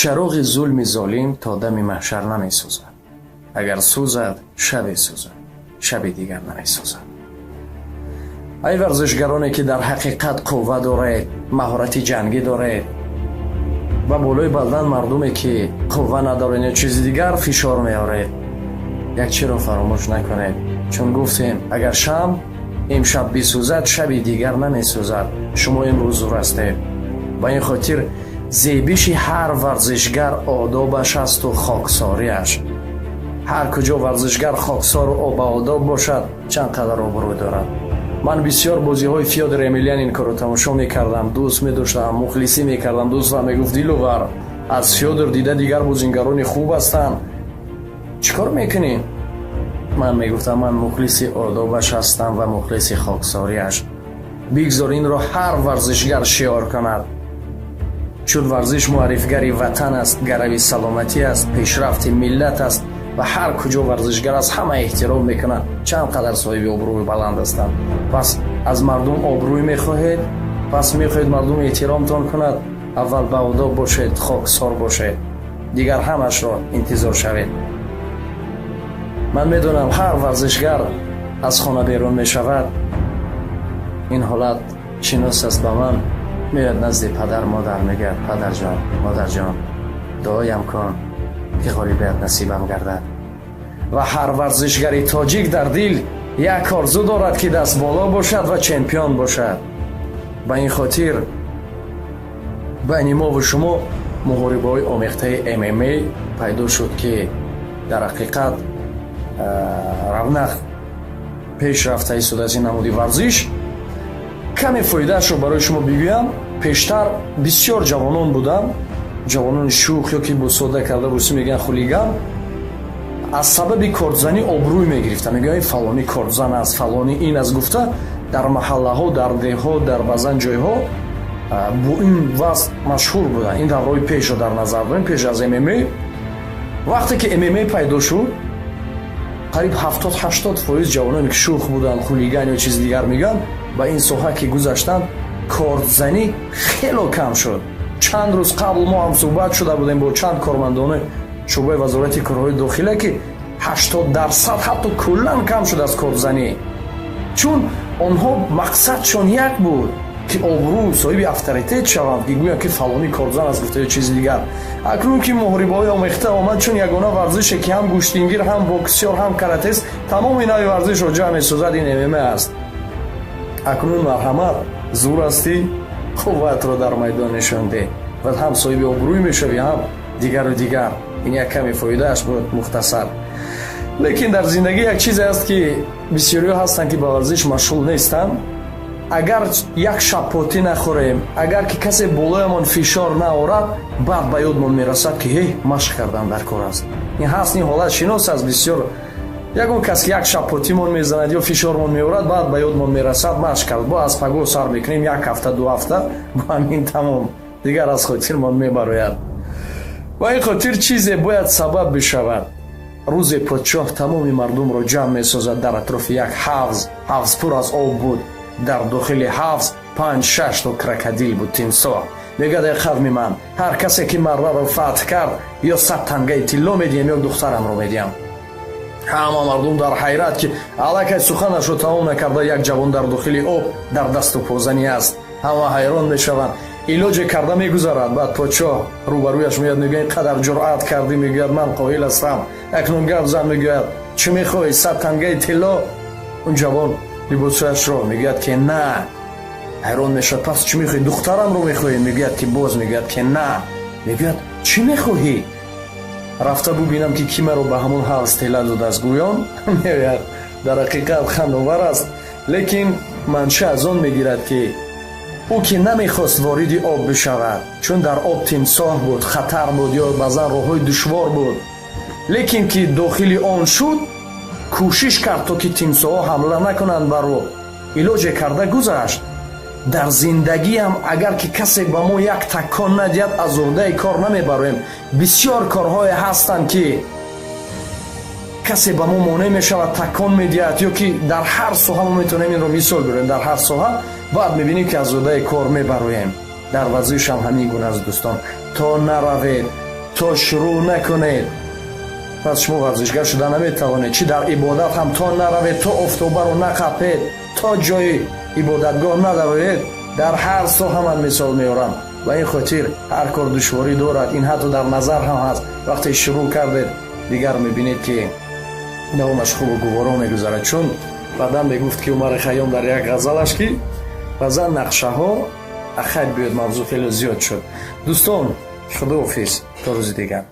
Чароғи зулми золим то дами маҳшар намесӯзад. Агар сӯзад, шабе сӯзад, шаби дигар намесӯзад. Ай варзишгароне, ки дар ҳақиқат қувва доред, маҳорати ҷангӣ доред ва болои бадан мардуме, ки қувва надоред ё чизи дигар, фишор меоред, як чиро фаромӯш накунед, чун гуфтем, агар шам имшаб бисӯзад, шаби дигар намесӯзад. Шумо имрӯз зур ҳастед. Ба ин хотир зебиши ҳар варзишгар одобаш асту хоксориаш. Ҳар куҷо варзишгар хоксору баодоб бошад, чанд қадар обрӯ дорад. Ман бисёр бозиҳои Фёдор Емельяненкоро тамошо мекардам, дӯст медоштам, мухлисӣ мекардам. Дӯстам мегуфт: «Диловар, аз Фёдор дида дигар бозингарони хуб ҳастанд, чӣ кор мекунӣ?» Ман мегуфтам: «Ман мухлиси одобаш ҳастам ва мухлиси хоксориаш». Бигзор инро ҳар варзишгар шиор кунад, чун варзиш муаррифгари ватан аст, гарави саломатӣ аст, пешрафти миллат аст ва ҳар куҷо варзишгар аст, ҳама эҳтиром мекунанд, чанд қадар соҳиби обрӯи баланд ҳастанд. Пас аз мардум обрӯй мехоҳед, пас мехоҳед мардум эҳтиромтон кунад, аввал баодоб бошед, хоксор бошед, дигар ҳамашро интизор шавед. Ман медонам, ҳар варзишгар аз хона берун мешавад, ин ҳолат шинос аст ба ман, меояд назди падар, модар, мегӯяд: «Падарҷон, модарҷон, дуоям кун, ки ғолибият насибам гардад». Ва ҳар варзишгари тоҷик дар дил як орзу дорад, ки даст боло бошад ва чемпион бошад. Ба ин хотир байни мову шумо муҳорибаҳои омехтаи ММА пайдо шуд, ки дар ҳақиқат равнақ пеш рафта истодааст ин намуди варзиш. Каме фоидаашро барои шумо бигӯям. Пештар бисёр ҷавонон буданд, ҷавонони шӯх ё ки бо сода карда русӣ мегӯянд хулиган, аз сабаби кордзанӣ обрӯй мегирифтанд. Мегӯянд, фалонӣ кордзан аст, фалонӣ ин аст, гуфта дар маҳаллаҳо, дар деҳҳо, дар баъзан ҷойҳо бо ин вазъ машҳур буданд. Ин давраҳои пешро дар назар дорем, пеш аз ММА. Вақте ки ММА пайдо шуд, қариб 70-80% ҷавононе, ки шӯх буданд, хулиган ё чизи дигар мегӯянд, ба ин соҳа ки гузаштанд, кордзанӣ хело кам шуд. Чанд рӯз қабл мо ҳам суҳбат шуда будем бо чанд кормандони шӯъбаи Вазорати корҳои дохила, ки 80% ҳатто куллан кам шудааст кордзанӣ, чун онҳо мақсадшон як буд, ки обрӯ, соҳиби авторитет шаванд, ки гӯянд, ки фалонӣ кордзан аст, гуфта ё чизи дигар. Акнун ки муҳорибаҳои омехта омад, чун ягона варзише, ки ҳам гӯштингир, ҳам боксёр, ҳам каратест, тамоми нави варзишро ҷамъ месозад, ин ММА аст. Акнун марҳамат, зур ҳастӣ, қувватро дар майдон нишон деҳ ва ҳам соҳиби обрӯй мешавӣ, ҳам дигару дигар. Ин як каме фоидааш буд мухтасар. Лекин дар зиндагӣ як чизе аст, ки бисёриҳо ҳастанд, ки ба варзиш машғул нестанд. Агар як шапотӣ нахӯрем, агар ки касе болоямон фишор наорад, баъд ба ёдмон мерасад, ки ҳе, машқ кардан дар кор аст. Ин ҳаст, ин ҳолат шинос аст бисёр. Ягон кас як шапотимон мезанад ё фишормон меорад, баъд ба ёдмон мерасад машқ кард. Бо аз пагоҳ сар мекунем, як ҳафта, 2 ҳафта, бо ҳамин тамом, дигар аз хотирмон мебарояд. Ва ин хотир чизе бояд сабаб бишавад. Рӯзе подшоҳ тамоми мардумро ҷамъ месозад дар атрофи як ҳавз. Ҳавз пур аз об буд. Дар дохили ҳавз панҷ шаш то крокодил буд, тимсоҳ. Мегӯяд: «Эй қавми ман, ҳар касе ки марраро фатҳ кард, ё 100 тангаи тилло медиҳем, ё духтарамро медиҳам». Ҳама мардум дар ҳайрат, ки аллакай суханашро тамом накарда, як ҷавон дар дохили об дар дасту позанӣ аст. Ҳама ҳайрон мешаванд. Илоҷе карда мегузарад. Баъд подшоҳ рӯбарӯяш меояд, мегӯяд: «Ин қадар ҷуръат кардӣ?» Мегӯяд: «Ман қоҳил ҳастам, акнун гап зан». Мегӯяд: «Чӣ мехоҳӣ, 100 тангаи тилло?» Он ҷавон либосҳояшро мегӯяд, ки на. Ҳайрон мешавад: «Пас чӣ мехоҳӣ? Духтарамро мехоҳӣ?» Мегӯяд, ки боз мегӯяд, ки на. Мегӯяд: «Чӣ мехоҳӣ?» «Рафта бубинам, ки кӣ маро ба ҳамон ҳавз тела додааст», гӯён меояд. Дар ҳақиқат хандовар аст, лекин манша аз он мегирад, ки ӯ ки намехост вориди об бишавад, чун дар об тимсоҳ буд, хатар буд ё баъзан роҳҳои душвор буд. Лекин ки дохили он шуд, кӯшиш кард, то ки тимсоҳҳо ҳамла накунанд бар ӯ. Илоҷе карда гузашт. Дар зиндагиам агар ки касе ба мо як такон надиҳад, аз уҳдаи кор намебароем. Бисёр корҳое ҳастанд, ки касе ба мо монеъ мешавад, такон медиҳад, ё ки дар ҳар соҳа мо метавонем инро мисол биёрем, дар ҳар соҳа баъд мебинем, ки аз уҳдаи кор мебароем. Дар варзишам ҳамин гуна аст, дӯстон. То наравед. То шурӯъ накунед, пас шумо варзишгар шуда наметавонед. Чӣ дар ибодат ҳам, то наравед, то офтобаро нақапед, то ҷои ибодатгоҳ надароед. Дар ҳар соҳа ман мисол меорам. Ба ин хотир ҳар кор душворӣ дорад, ин ҳатто дар назар ҳам ҳаст. Вақте шурӯъ кардед, дигар мебинед, ки давомаш хубу гуворо мегузарад. Чун баъдан мегуфт, ки Умари Хайём дар як ғазалаш, ки баъзан нақшаҳо ахайр. Биёд, мавзӯъ хеле зиёд шуд. Дӯстон, худоҳофиз, то рӯзи дигар.